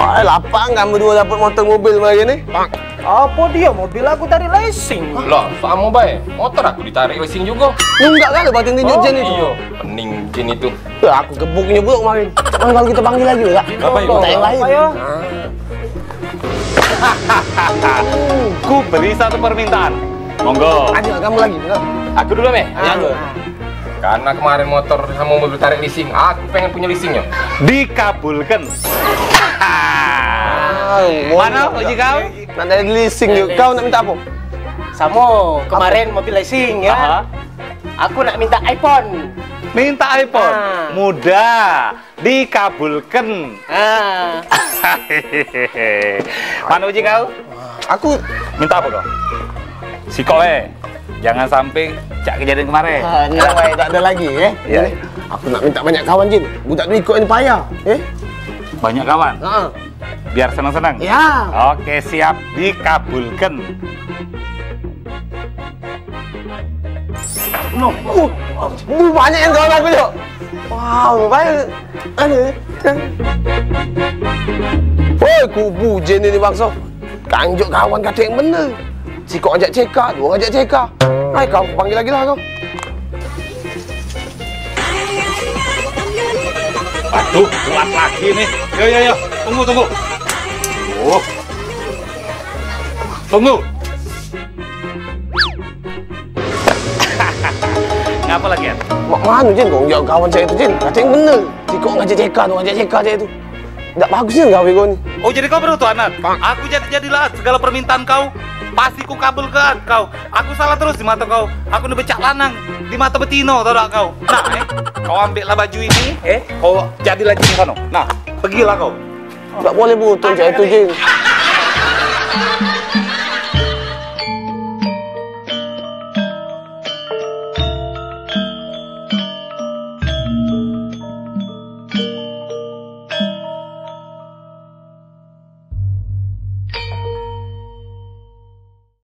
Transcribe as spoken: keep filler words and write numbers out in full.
Ai, lapang kamu duo dapet motor mobil mari ni. Apo dio mobil aku tarik leasing? Lah, samo bae. Motor aku ditarik leasing jugo. Nunggak kan batin tinjuk Jen itu? Iyo, pening Jen itu. Lah, aku gebuk nyebuk kemarin. Cuman kalau kita panggil lagi, ya. Apa itu? Minta yang lain. Apa ya? Ku beri satu permintaan. Monggo. Ayo, kamu lagi. Aku dulu, Meh. Ayo. Karena kemarin motor sama mobil tarik leasing, aku pengen punya leasingnyo. Dikabulkan. Mana uji kau? Nak dari leasing juga. Kau nak minta apa? Samo, kemarin mobil leasing ya. Aha. Aku nak minta iPhone. Minta iPhone. Ah. Mudah. Dikabulkan. Ah. Mana uji kau? Aku minta apa kau? Sikok, eh. Jangan sampai cak kejadian kemarin. Ah, ni awak tak ada lagi, eh. Ya. Aku nak minta banyak kawan, Jin. Budak tu ikut ni payah, eh. Banyak kawan? Ha. Biar senang-senang? Ya. Oke, siap. Dikabulkan. No. Uh, uh, banyak yang kawan aku, Jok. Wow, banyak. Anu, eh. Woi, kubu Jen ini bangso. Kanjuk kawan kata yang bener. Sikok ajak C K, dua ajak C K. Hai, kau panggil lagi lah kau. Aduh, kuat lagi nih. Yo, yo, yo. Tunggu, tunggu. Oh. Tunggu. Ngapa lagi, An? Mak mano, Jin? Kau jawab kawan saya itu, Jin. Kata yang bener. Sikok ngajak C K tu, ngajak C K saya itu. Dak bagus ni gawe kau ni. Oh, jadi kau berutuh, Anan? Aku jadi-jadilah segala permintaan kau. Pasti ku kabulkan kau. Aku salah terus di mata kau. Aku ni becak lanang di mata betino, tau dak kau? Nah, eh, kau ambil lah baju ini, eh, kau jadilah jin kau. Nah, pergilah kau. Dak boleh berutuh cak itu, Jin.